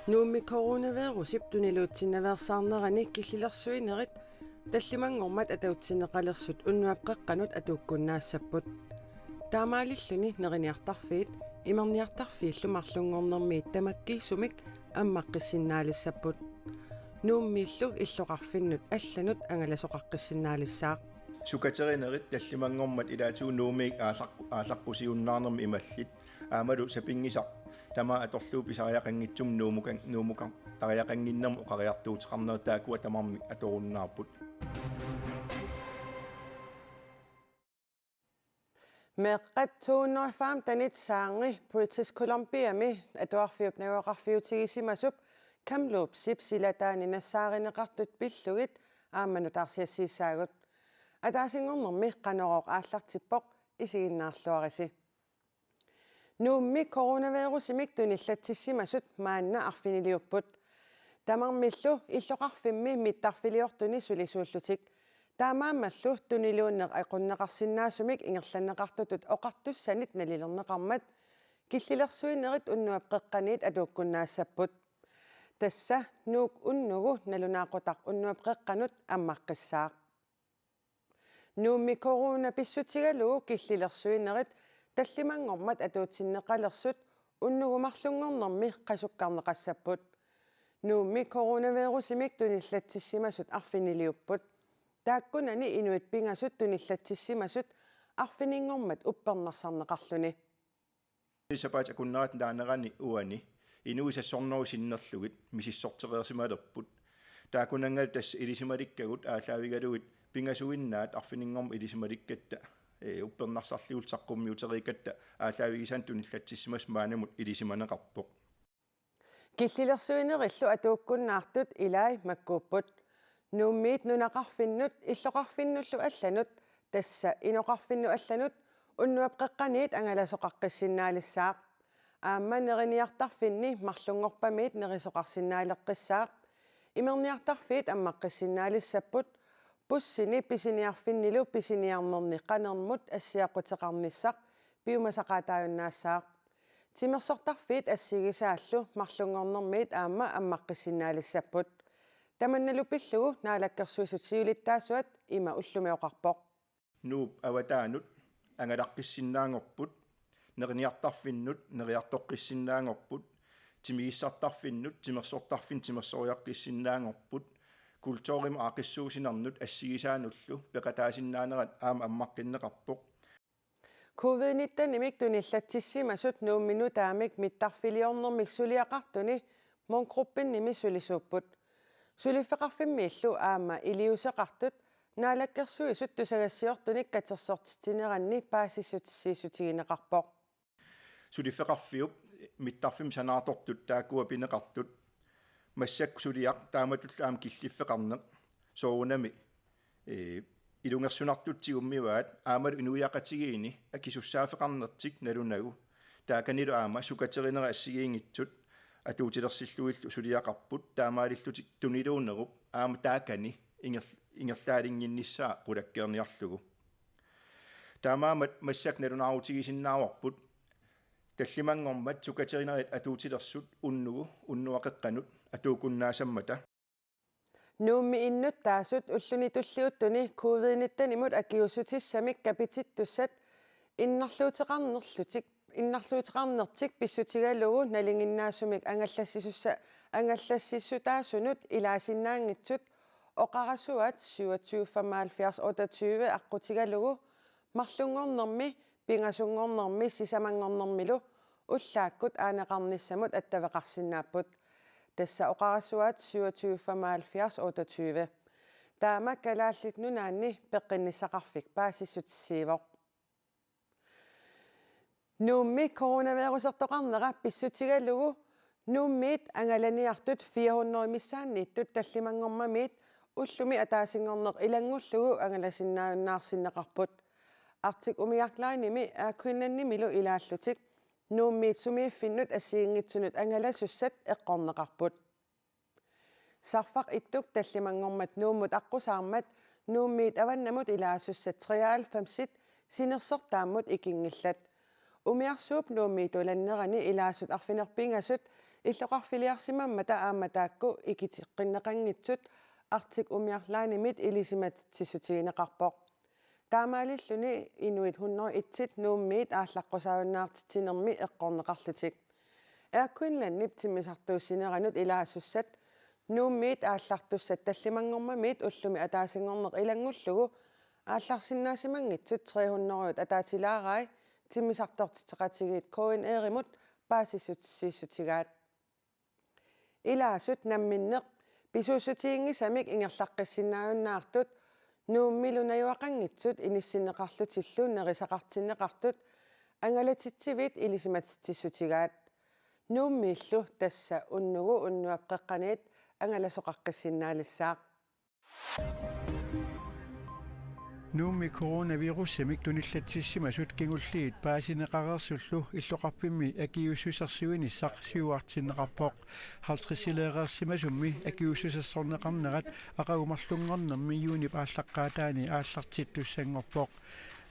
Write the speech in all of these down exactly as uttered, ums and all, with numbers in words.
Nuummi coronavirusip tuniluutsinnaveersaarnerani killilersuinerit tallimanngormat atuutsinneqalersut Unnuap qeqqanut atuukkunnaassapput. Taamaalilluni neriniartarfiit imerniartarfiillu marlunngornermiit tamakkiisumik ammaqqissinnaalissapput. Nuummiillu illoqarfinnut allanut angalasoqaqqissinnaalissaaq. Sukaterinerit tallimanngormat ilaatigut Nuummiit aallaq-, aallaqqusiunnaarnermi imallit. Aammalu sapinngisaq tamaat atorlugu pisariaqanngitsumik Nuumukan-, Nuumukartariaqannginnermut oqariartuuteqarnerit taakkua tamarmik atorunnaarput. Meeqqat to hundrede og femtenit saarngi British Columbiami atuarfiup najugaqarfiutigisimasup Kamloopsip silataani nassaarineqartut pillugit aamma nutaarsiassiissaagut. Ataasinngornermi Qanorooq aallartippoq, isiginnaarluarisi. Nuummi coronavirusimik tunillatsissimasut maanna arfiniliupput. Tamarmillu illoqarfimmi mittarfiliortuni sulisuullutik. Taamaammallu tuniluunneq aqunneqarsinnaasumik ingerlanneqartutut oqartussanit nalilerneqarmat killilersuinerit Unnuap qeqqaniit atuukkunnaassapput. Tassa Nuuk unnugu nalunaaqutaq Unnuap qeqqanut ammaqqissaaq. Nuummi corona pissutigalugu killilersuinerit tallimanngormat atuutsinneqalersut unnugu marlunngornermi qasukkarneqassapput. Nuummi coronavirusimik tunillatsissimasut arfiniliupput. Taakkunani inuit pingasut tunillatsissimasut arfininngormat uppernarsarneqarluni. Sapaatip akunnerata naanerani uani inuit seks hundrede sinnerlugit misissortereersimalerput. Taakkunanngalu tassa ilisimalikkagut aallaavigalugit pingasuinnaat arfininngormat ilisimalikkatta, ee, uppernarsarlugu saqqummiuteriikkatta aallaavigisaannik tunillatsissimasut maannamut ilisimaneqarpoq. Killilersuinerillu atuukkunnaartut ilai makkuupput. Nuummiit nunaqarfinnut illoqarfinnullu allanut, tassa inoqarfinnut allanut, Unnuap qeqqaniit angalasoqaqqissinnaalissaaq. Aamma neriniartarfinni marlunngorpamiit nerisoqarsinnaaleqqissaaq. Imerniartarfiit ammaqqissinnaalissapput. Bussini pisiniarfinnilu pisiniarnerni qanermut assiaquteqarnissaq piumasaqaataajunnaassaaq. Timersortarfiit assigisaallu marlunngornermiit aamma ammaqqissinnaalissapput. Tamannalu pillugu Naalakkersuisut siulittaasuat ima ullumi oqarpoq: Nuup avataanut angalaqqissinnaanngorput, neriniartarfinnut neriartoqqissinnaanngorput, timigissartarfinnut timersortarfinnut timersoriaqqissinnaanngorput, kulturimut aaqqissuussinermut assigisaanullu peqataasinnaanerat aamma ammaqqinneqarpoq. Covid nittenimik tunillatsissimasut Nuummi nutaamik mittarfiliornermik suliaqartuni Munk Gruppinimi sulisuupput. Suliffeqarfimmiillu aamma iliuuseqartut Naalakkersuisut tusagassiortunik katersortitsineranni paasissutissiissutigineqarpoq. Suliffeqarfiup mittarfimmik sanaartortut taakkua pineqartut, massakkut suliaq taamatullu aamma killiffeqarneq soorunami, ee, ilungersunartut tigummivaat, aammalu inuiaqatigiinni akisussaaffeqarnertik nalunagu. Taakanilu aamma sukaterinerit assigiinngitsut atuutilersillugillu suliaqarput, taamaalillutik tuniluunnerup aamma taakani inger-, ingerlaalinnginnissaa qulakkeerniarlugu. Taamaammat massakkut nalunaarutigisinnaavarput tallimanngormat sukaterinerit atuutilersut unnugu Unnuap qeqqanut atuukkunnaassammata. Nuummi innuttaasut ulluni tulliuttuni covid nittenimut akiuussutissamik kapitittussat innarluuteqarnerlutik, innarluuteqarnertik pissutigalugu nalinginnaasumik angallassisussa-, angallassisutaasunut ilaasinnaanngitsut oqarasuaat syvogtyve femoghalvfjerds otteogtyve aqqutigalugu marlunngornermi, pingasunngornermi sisamanngornermilu ullaakkut aaneqarnissamut attaveqarsinnaapput. Tassa oqarasuaat syvogtyve femoghalvfjerds otteogtyve. Taama Kalaallit Nunaanni peqqinnissaqarfik paasissutissiivoq. Nuummi coronavirusertoqarnera pissutigalugu Nuummiit angalaniartut fire hundrede missaanniittut tallimanngormamiit ullumi ataasinngorneq ilanngullugu angalasinnaajunnaarsinneqarput. Arctic Umiaq Linemi Air Greenlandimilu ilaallutik Nuummiit sumiiffinnut assigiinngitsunut angalasussat eqqorneqarput. Sarfaq Ittuk tallimanngormat Nuummut aqqusaarmat Nuummiit avannamut ilaasussat treoghalvfemsit sinersortaammut ikinngillat. Umiarsuup Nuummiittulannerani ilaasut arfineq-pingasut illoqarfiliarsimammata aamma taakku ikiteqqinneqanngitsut Arctic Umiarlaanimit ilisimatitsissutigineqarpoq. Taamaalilluni inuit hundrede et Nuummiit aallaqqusaagunnaartitsinermi eqqorneqarlutik. Air Greenlandip timmisartuussineranut ilaasussat Nuummiit aallartussat tallimanngormamiit ullumi ataasinngorneq ilanngullugu aallarsinnaasimanngitsut tre hundrede ataatilaarai timmisartortitseqatigiit K N R-imut paasissutissiissutigaat. Ilaasut namminneq pisuussutiginngisamik ingerlaqqissinnaajunnaartut Nuummilu najugaqanngitsut inissinneqarlutillu nerisaqartinneqartut angalatitsivit ilisimatitsissutigaat. Nuummiillu tassa unnugu unnuap qeqqaniit angalasoqaqqissinnaalissaq. Nuummi coronavirusimik tunillatsissimasut kingulliit paasineqareersullu illoqarfimmi akiuussusersuinissaq siuartinneqarpoq. Halvtredsileereersimasummi akiuussusersorneqarnerat aqagu marlunngornermi juunip aallaqqaataani aallartittussanngorpoq.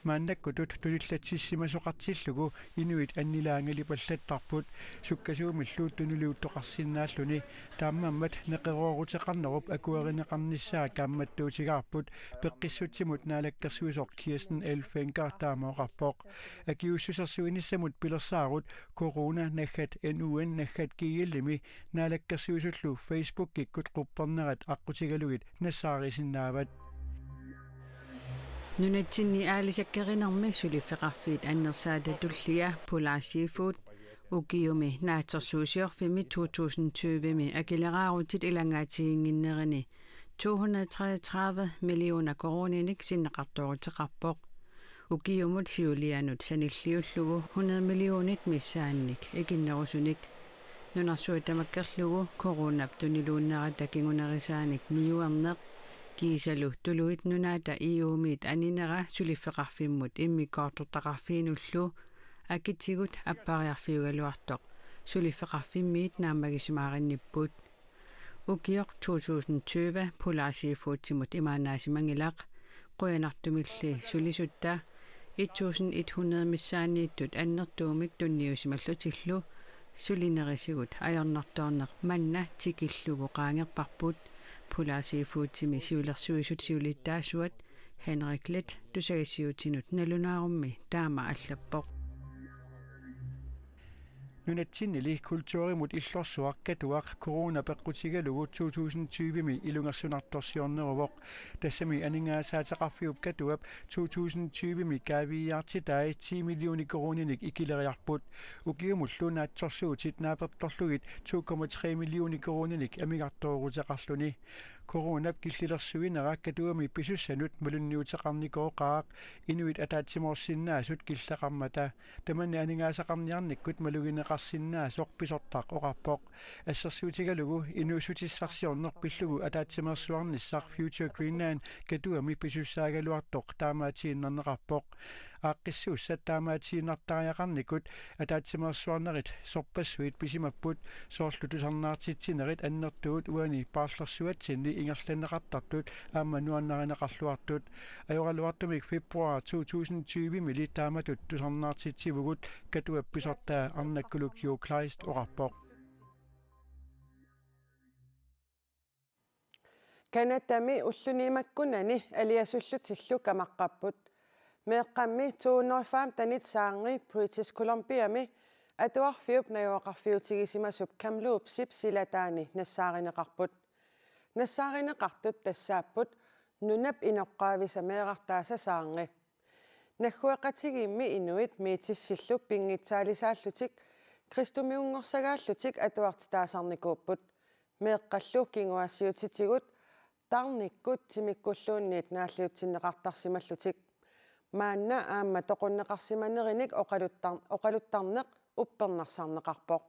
Maannakkutut tunillatsissimasoqartillugu inuit annilaangalipallattarput, sukkasuumillu tuniluuttoqarsinnaalluni. Taammammat neqerooruteqarnerup akuerineqarnissaa kaammattuutigaarput, peqqissutsimut naalakkersuisoq Kirsten Elfenker taama oqarpoq. Akiuussusersuinissamut pilersaarut corona naggat N U N naggat G L-imi naalakkersuisullu Facebookikkut quppernerat aqqutigalugit nassaarisinnaavat. Nunatsinni aalisakkerinermi suliffeqarfiit annersaata tullia Polar Seafood ukiumi naatsorsuusiorfimmi to tusind tyve-mi akileraarutit ilanngaatiginnginnerini to hundrede treogtredive millioner koruuninik sinneqartooruteqarpoq. Ukiumut siulianut sanilliullugu hundrede millionit missaannik ikinnerusunik. Nunarsuaq tamakkerlugu coronap tuniluunnerata kingunerisaanik niuerneq kiisalu tuluit nunaata E U-miit aninera suliffeqarfimmut immikkoortortaqarfiinullu akitigut appariarfiugaluartoq suliffeqarfimmiit naammagisimaarinnipput. Ukioq to tusind tyve Polar Seafoodimut imaannaasimanngilaq, qujanartumilli sulisutta et tusind et hundrede missaanniittut annertuumik tunniusimallutillu sulinerisigut ajornartoorneq manna tikillugu qaangerparput. Polar Seafoodimi siulersuisut siulittaasuat Henrik Leth tusagassiuutinut nalunaarummi taama allappoq. Nunatsinnili kulturimut illorsuaq Katuaq corona peqqutigalugu to tusind tyve-mi ilungersunartorsiorneruvoq. Tassami aningaasaateqarfiup Katuap to tusind tyve-mi kaaviiaartitai ti millioner koruuninik ikileriarput. Ukiumullu naatsorsuutit naapertorlugit to komma tre millioner koruuninik amigartooruteqarluni. Coronap killilersuinera Katuami pisussanut malunniuteqarnikooqaaq inuit ataatsimoorsinnaasut killeqarmata. Tamanna aningaasaqarniarnikkut malugineqarsinnaasoq pisortaq oqarpoq. Assersuutigalugu inuussutissarsiorneq pillugu ataatsimeersuarnissaq Future Greenland Katuami pisussaagaluartoq taamaatiinnarneqarpoq. Aaqqissuussat taamaatiinnartariaqarnikkut ataatsimeersuarnerit sorpassuit pisimapput, soorlu tusarnaartitsinerit annertuut uani paarlersuatsinni ingerlanneqartartut aamma nuannarineqarluartut. Ajoraluartumik februar to tusind tyve-mili taamatut tusarnaartitsivugut, Katuap pisortaa Arnakkuluk Jo Kleist oqarpoq. Canadami ulluni makkunani aliasullutillu kamaqqapput. Meeqqammi to hundrede femtenit saarngi British Columbiami atuarfiup najugaqarfiutigisimasup Kamloopsip silataani nassaarineqarput. Nassaarineqartut tassaapput nunap inoqqaavisa meerartaasa saarngi. Naggueqatigiimmi inuit Métissillu pinngitsaalisaallutik kristumiunngorsagaallutik atuartitaasarnikuupput. Meeqqallu kinguaassiuutitigut tarnikkut timikkulluunniit naalliutsinneqartarsimallutik. Maanna aamma toqunneqarsimanerinik oqaluttar-, oqaluttarneq uppernarsarneqarpoq.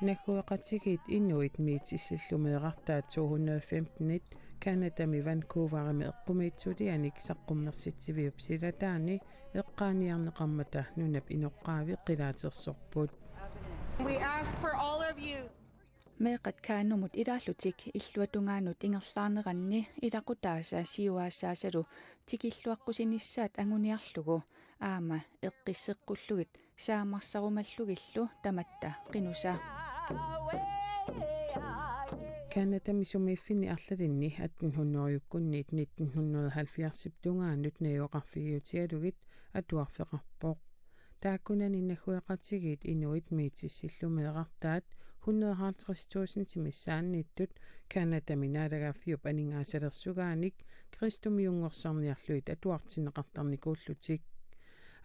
Naggueqatigiit inuit Métissillu meerartaat to hundrede femtenit Canadami Vancouverimi eqqumiitsulianik saqqummersitsiviup silataani eqqaaniarneqarmata nunap inoqqaavi qilaatersorput. We ask for all of you. Meeqqat kanumut ilaallutik illuatungaanut ingerlaarneranni ilaqutaasa siuaasaasalu tikilluaqqusinissaat anguniarlugu aamma eqqisseqqullugit saammarsarumallugillu tamatta qinusa. Canadami sumiiffinni arlalinni atten hundredeukkunniit nitten hundrede halvfjerdsip tungaanut najugaqarfigiutigalugit atuarfeqarpoq. Taakkunani naggueqatigiit inuit Métissillu meerartaat hundrede halvtreds tusind missaanniittut Canadami naalagaaffiup aningaasalersugaanik kristumiunngorsarniarlugit atuartinneqartarnikuullutik.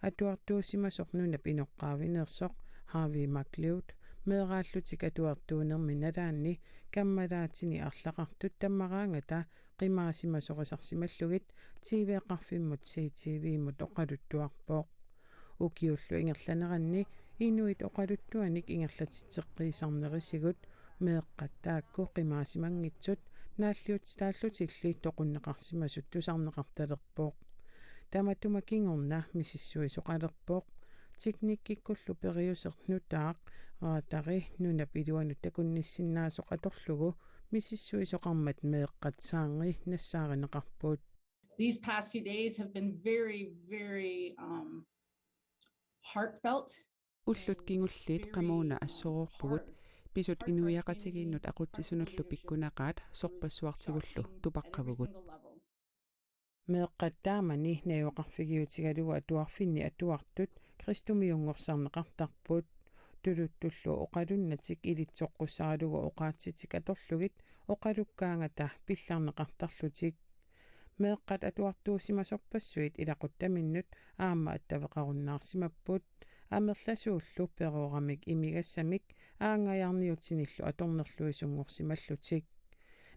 Atuartuusimasoq nunap inoqqaavineersoq Harvey McLeod meeraallutik atuartuunermi nalaanni kammalaatini arlaqartut tammaraangata qimaasimasorisarsimallugit T V-qarfimmut C T V-mut oqaluttuarpoq. Ukiullu ingerlaneranni inuit oqaluttuanik ingerlatitseqqiisarnerisigut meeqqat taakku qimaasimanngitsut naalliutsitaallutilli toqunneqarsimasut tusarneqartalerpoq. Tamatuma kingorna misissuisoqalerpoq. Teknikkikkullu periuseq nutaaq raatari nunap iluanut takunnissinnaasoq atorlugu misissuisoqarmat meeqqat saarngi nassaarineqarput. These past few days have been very, very um, heartfelt. Ullut kingulliit qamuuna assoroorpugut, pisut inuiaqatigiinnut aqutsisunullu pikkunaqaat sorpassuartigullu tupaqqavugut. Meeqqat taamani najugaqarfigiutigalugu atuarfinni atuartut kristumiunngorsarneqartarput. Tuluttullu oqalunnatik ilitsoqqussaralugu oqaatsitik atorlugit oqalukkaangata pillarneqartarlutik. Meeqqat atuartuusimasorpassuit ilaquttaminnut aamma attaveqarunnaarsimapput. Amerlasuullu perooramik imigassamik aanngajaarniutinillu atornerluisunngorsimallutik.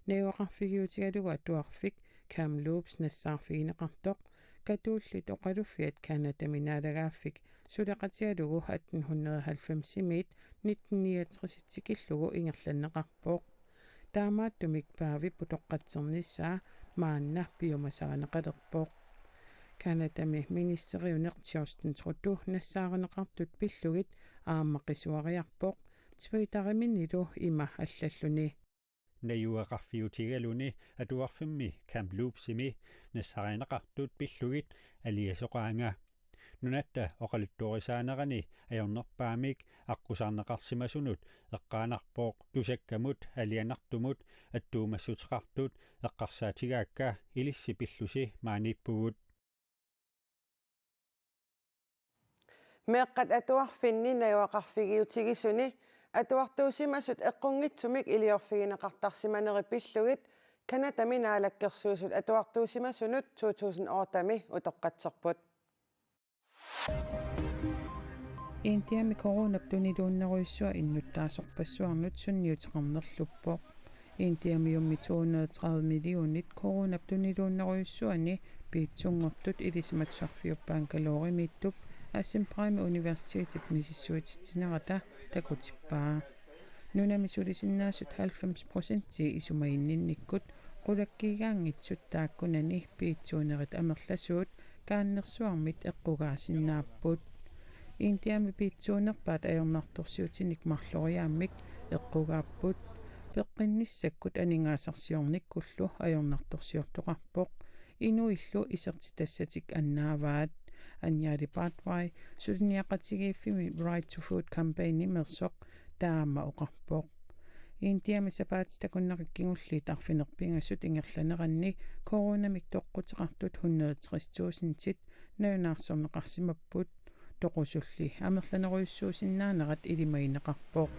Najugaqarfigiutigalugu atuarfik Kamloops nassaarfigineqartoq, katuullit oqaluffiat Canadami naalagaaffik suleqatigalugu atten hundrede halvfemsimiit nitten niogtres tikillugu ingerlanneqarpoq. Taamaattumik Paavip utoqqatsernissaa maanna piumasarineqalerpoq. Canadami ministeriuneq Justin Trudeau nassaarineqartut pillugit aamma qisuariarpoq, Twitteriminilu ima allalluni: Najugaqarfiutigaluni atuarfimmi Kamloopsimi nassaarineqartut pillugit aliasoqaanga. Nunatta oqaluttuarisaanerani ajornerpaamik aqqusarneqarsimasunut eqqaanarpoq, tusakkamut alianartumut attuumassuteqartut eqqarsaatigaakka ilissi pillusi maaniippugut. Meeqqat atuarfinni najugaqarfigiutigisuni atuartuusimasut eqqunngitsumik iliorfigineqartarsimaneri pillugit Canadami Naalakkersuisut atuartuusimasunut to tusind ottemi utoqqatserput. Indiami coronap tuniluunnerujussuaq innuttaasorpassuarnut sunniuteqarnerluppoq. Indiamiummi to hundrede tredive millionit coronap tuniluunnerujussuani piitsunngortut ilisimatusarfiup Bangaloremiittup Asim Prime Universitetip misissuititsinerata takutippaa. Nunami sulisinnaasut halvfems procentii isumaginninnikkut qulakkiigaanngitsut taakkunani piitsuunerit amerlasuut kaannersuarmit eqqugaasinnaapput. Indiami piitsuunerpaat ajornartorsiutinik marloriaammik eqqugaapput. Peqqinnissakkut aningaasarsiornikkullu ajornartorsiortoqarpoq. Inuillu isertitassatik annaavaat. Anjaali Paatwai suliniaqatigiiffimmi Right to Food Campaignimeersoq taama oqarpoq. Indiami sapaatip akunneqarnerata kingulliit arfineq-pingasut ingerlaneranni coronamik toqquteqartut hundrede tres tusindit nalunaarsorneqarsimapput, toqusulli amerlanerujussuusinnaanerat ilimagineqarpoq.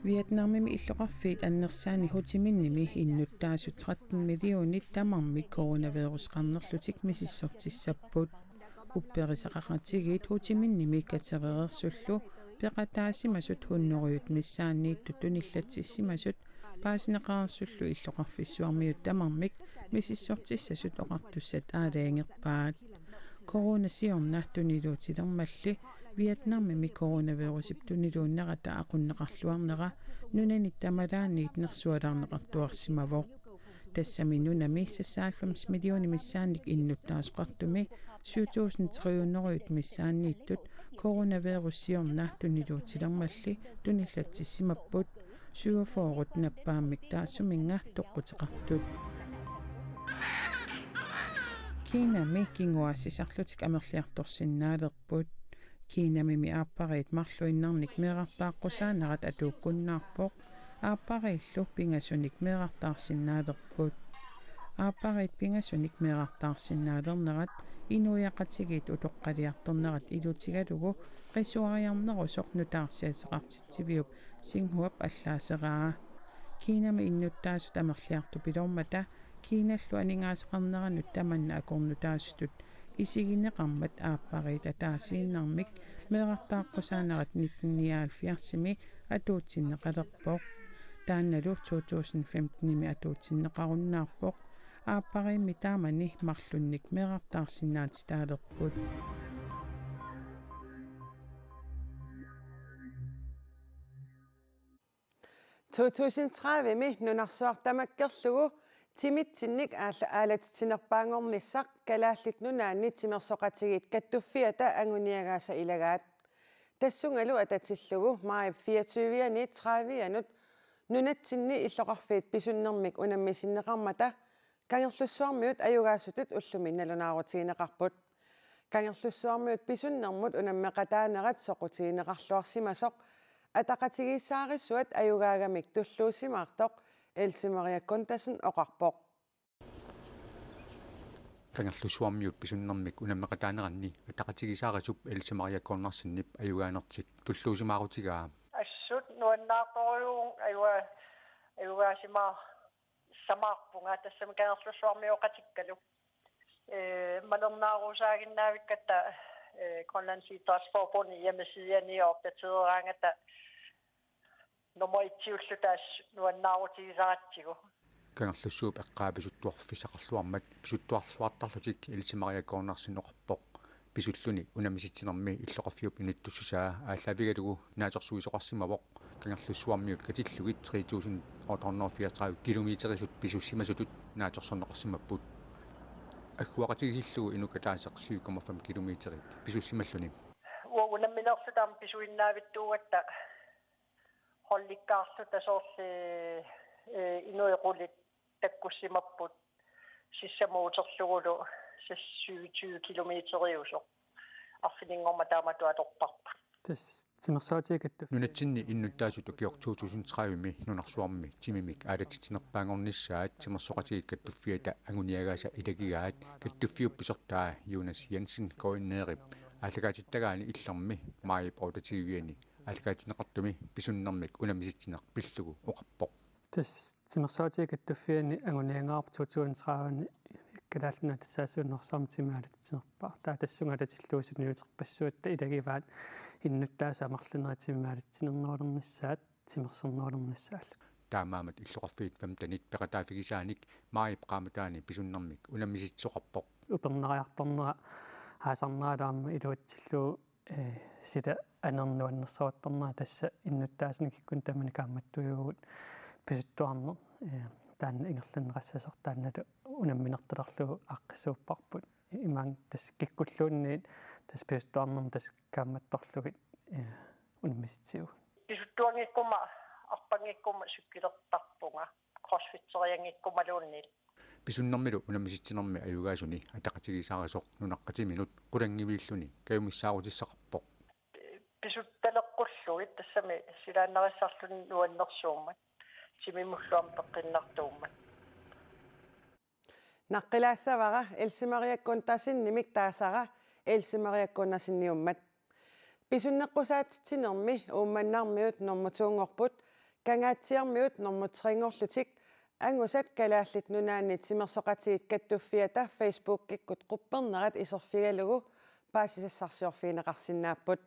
Vietnamimi illoqarfiit annersaanni Ho Chi Minhimi innuttaasut tretten millionit tamarmik coronaviruseqarnerlutik misissortissapput. Upperisaqaqatigiit Ho Chi Minhimi katereersullu peqataasimasut hunnorujut missaanniittut tunillatsissimasut paasineqareersullu illoqarfissuarmiut tamarmik misissortissasut oqartussat aalajangerpaat. Corona siorna tuniluutilermalli Vietnamimi coronavirusip tuniluunnerata aqunneqarluarnera nunanit tamalaanniit nersualaarneqartuarsimavoq. Tassami nunami seksoghalvfems millionit missaannik innuttaasoqartumi Syv tusind tre hundrede missaanniittut coronavirus siorna tuniluutilermalli tunillatsissimapput, syvogfyrre nappaammik taassuminnga toqquteqartut. Kinami kinguaassisarlutik amerliartorsinnaalerput. Kinamimi aappariit marluinnarnik meerartaaqqusaanerat atuukkunnaarpoq. Aappariillu pingasunik meerartaarsinnaalerput. Aappariit pingasunik meerartaarsinnaalernerat inuiaqatigiit utoqqaliartornerat ilutigalugu qisuariarnerusoq nutaarsiassaqartitsiviup Singhuap allaaseraa. Kinami innuttaasut amerliartupiloormata Kinallu aningaasaqarneranut tamanna akornutaasutut isigineqarmat aappariit ataasiinnarmik meerartaaqqusaanerat nitten nioghalvfjerdsimi atuutsinneqalerpoq. Taannalu to tusind femtenimi atuutsinneqarunnaarpoq. Aappariimmi taamani marlunnik meerartaarsinnaatitaalerput. To tusind tredivemi nunarsuaq tamakkerlugu timitsinnik aal-, aalatitsinerpaanngornissaq Kalaallit Nunaanni Timersoqatigiit Kattuffiata anguniagaasa ilagaat. Tassungalu atatillugu maajip fireogtyve-ani tredive-anut nunatsinni illoqarfiit pisunnermik unammisinneqarmata Kangerlussuarmiut ajugaasutut ullumi nalunaarutigineqarput. Kangerlussuarmiut pisunnermut unammeqataanerat soqutigineqarluarsimasoq ataqatigiissaarisuat ajugaagamik tulluusimaartoq Else Maria Gundersen oqarpoq. Kangerlussuarmiut pisunnermik unammeqataaneranni ataqatigiissaarisup Else Maria Gundersenip ajugaanertik tulluusimaarutigaa. Assut nuannaartorujussuuvunga ajuga-, ajugaasimaar- samaarpunga tassami Kangerlussuarmioqatikkalu. Ee, malinnaarusaaginnaavikkatta, ee, Grønlands Idrætsforbund hjemmesidiani opdatereraangata nummer et-iullu taas nuannaarutigisaratsigu. Kangerlussuup eqqaa pisuttuarfissaqarluarmat pisuttuarluartarlutik Else Maria Gundersen oqarpoq. Pisulluni unammisitsinermi illoqarfiup inuttussusaa aallaavigalugu naatsorsuisoqarsimavoq. Kangerlussuarmiut katillugit tre tusind otte hundrede og fireogtredive kilometerisut pisussimasutut naatsorsorneqarsimapput. Agguaqatigiissillugu inuk ataaseq syv komma fem kilometerit pisussimalluni. Uagut unamminerluta aamma pisuinnaavittuugatta holdikkaarluta soorlu, ee, inuit qulit takkussimapput sissamut uterlugulu sissamut syvogtyve kilometeriusoq arfininngormat taamatut atorparput. Tassa timersoqatigiit kattuffiata. Nunatsinni innuttaasut ukioq to tusind tredive-mi nunarsuarmi timimik aalatitsinerpaanngornissaat Timersoqatigiit Kattuffiata anguniagaasa ilagigaat kattuffiup pisortaa Jonas Jensen K N R-ip aallakaatittagaani Illermi maajip otteogtyve-ani aallakaatinneqartumi pisunnermik unammisitsineq pillugu oqarpoq. Tassa timersoqatigiit kattuffianni anguniagaarput to tusind tredive-ni Kalaallit Nunaata tassaassuunnersuarmi timimik aalatitsinerpaaq. Taava tassunga atatillugu sunniuterpassuatta ilagivaat innuttaasut amerlanerit timimik aalatinnernerulernissaat timersornerulernissaallu. Taamaammat illoqarfiit femtenit peqataaffigisaanik maajip qaammataani pisunnermik unammisitsisoqarpoq. Upernariartornera aasarneralu aamma iluatsillugu, ee, sila anernuannersortarnera tassa innuttaasunik kikkunnut tamanit kaammattuujuvugut pisuttuarneq, ee, taanna ingerlanneqassasoq taannalu unamminertalerlugu aaqqissuupparput. Imaanngitsoq tassa kikkulluunniit tassa pisuttuarnermut tassa kaammattorlugit, ee, unammisitsivugut. Pisuttuanngikkuma, arpanngikkuma cykelertarpunga, crossfitterianngikkumaluunniit. Pisunnermilu unammisitsinermi ajugaasuni ataqatigiissaarisoq nunaqqatiminut qulanngiviilluni kajumissaarutissaqarpoq. Pisuttaleqqullugit tassami silaannarissarluni nuannersuummat. Timimullu aamma peqqinnartuummat. Naqqilaassavara Else Maria Gundersenimik taasara Else Maria Gunderseniummat. Pisunneqqusaatitsinermi Uummannarmiut normu to-nngorput, Kangaatsiarmiut normu tre-nngorlutik, angusat Kalaallit Nunaanni Timersoqatigiit Kattuffiata Facebookikkut quppernerat iserfigalugu paasisassarsiorfigineqarsinnaapput.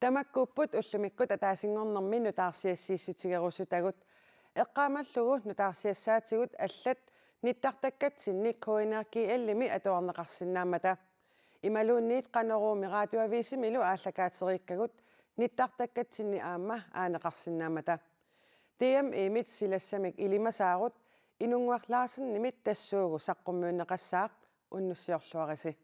Tamakkuupput ullumikkut ataasinngornermi nutaarsiassiissutigerusutagut. Eqqaamallugu nutaarsiassaatigut allat nittartakkatsinni K N R G L-imi atuarneqarsinnaammata. Imaluunniit Qanoruumi Radioavisimilu aallakaateriikkagut nittartakkatsinni aamma aaneqarsinnaammata. D M-imit silassamik ilimasaarut Inunnguaq Larsenimit tassuugu saqqummiunneqassaaq, unnussiorluarisi.